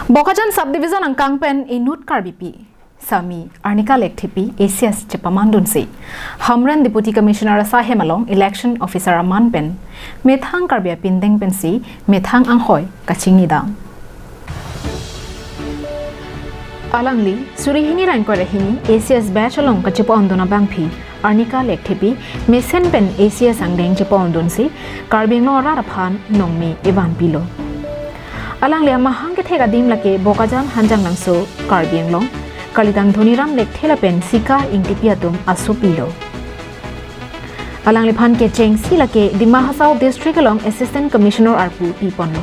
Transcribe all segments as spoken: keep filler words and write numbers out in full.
Bokajan Subdivision angkang pen inut Karbipi sami Arnika Lekthepi A C S chepamandunsi Hamren Deputy Commissioner asaihem along Election Officer aman pen methang Karbi apindeng pensi methang anghoi kachingnidam. Alangli suri hini ra ingkoi ra hini A C S batch along kachepondun abangpi Arnika Lekthepi mesen pen A C S angdeng chepondunsi Karbi Anglong arat aphan nongme evan pilo. Alangli amahang kethek adim lake Bokajan Hanjanglangso Karbi Anglong, kalitang Dhoniram Lekthe lapen Sika Ingtipi atum asopilo. Alangliphan kechengsi lake Dima Hasao District along Assistant Commissioner arpu piponlo.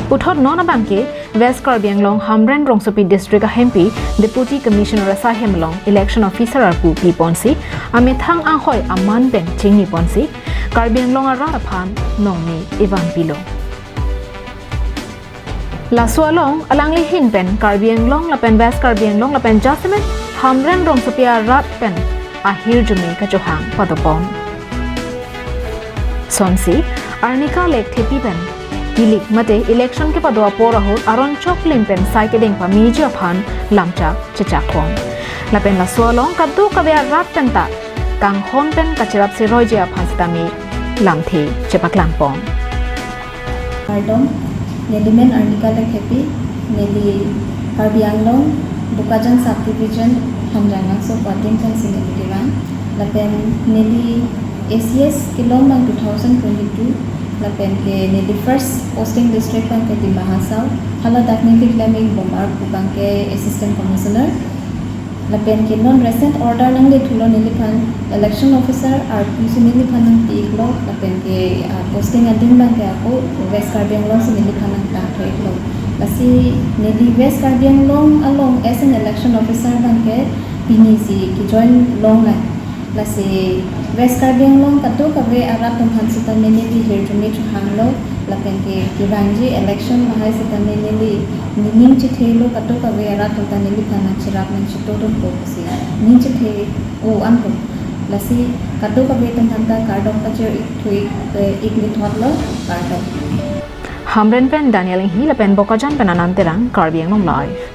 Puthot non abangke West Karbi Anglong Hamren Rongsopi District ahempi Deputy Commissioner asaihem along Election Officer arpu piponsi amethang anghoi aman pen chingniponsi Karbi Anglong arat aphan nongme evan pilo. Laso along alangli ahin pen Karbi Anglong lapen West Karbi Anglong lapen jasemet Hamren Rongsopi arat pen ahirjume kachohang padopon. Sonsi Arnika Lekthepi pen kilik mate election kepado apor ahut aron choklim pen sai kedeng pameji aphan lamchak chechakpon. Lapen laso along kadokave arat penta kanghon pen kacherap seroiji aphan sitame lamthe chepaklangpon. Kardom, neli men Arnika Lekthepi, neli Karbi Anglong, Bokajan Subdivision, Hanjanglangso pu adim pensi neli kevang. Lapen neli A C S kelong abang two thousand twenty-two, lapen ke neli first posting district abangke Dima Hasao, haladak neli klem ingbom arpu abangke Assistant Commissioner. Lapen ke non recent order nanglethulo neliphan, Election Officer arpu si neliphan nangpi-iklo, lapen ke, ah, posting adim abangke ako West Karbi Anglong si neliphan nangtangthu-iklo. Lasi neli West Karbi Anglong along as an Election Officer abangke pini si kejoin longlang. Lasi West Karbi Anglong kadokave arat atum aphan sitame neli hirjume chohanglo, lapen ke kevangji election lahai sitame neli nening chethelo, kadokave arat atum ta neliphan nangcherap nangchetodunpo pusi ning chethe-o anpo. Lasi kadokave atum aphanta kardom pajir-ik thu-ik, eh, ik nithotlo, kardom. Hamren pen Daniel Inghi lapen Bokajan pen Anand Terang, Karbi Anglong Live.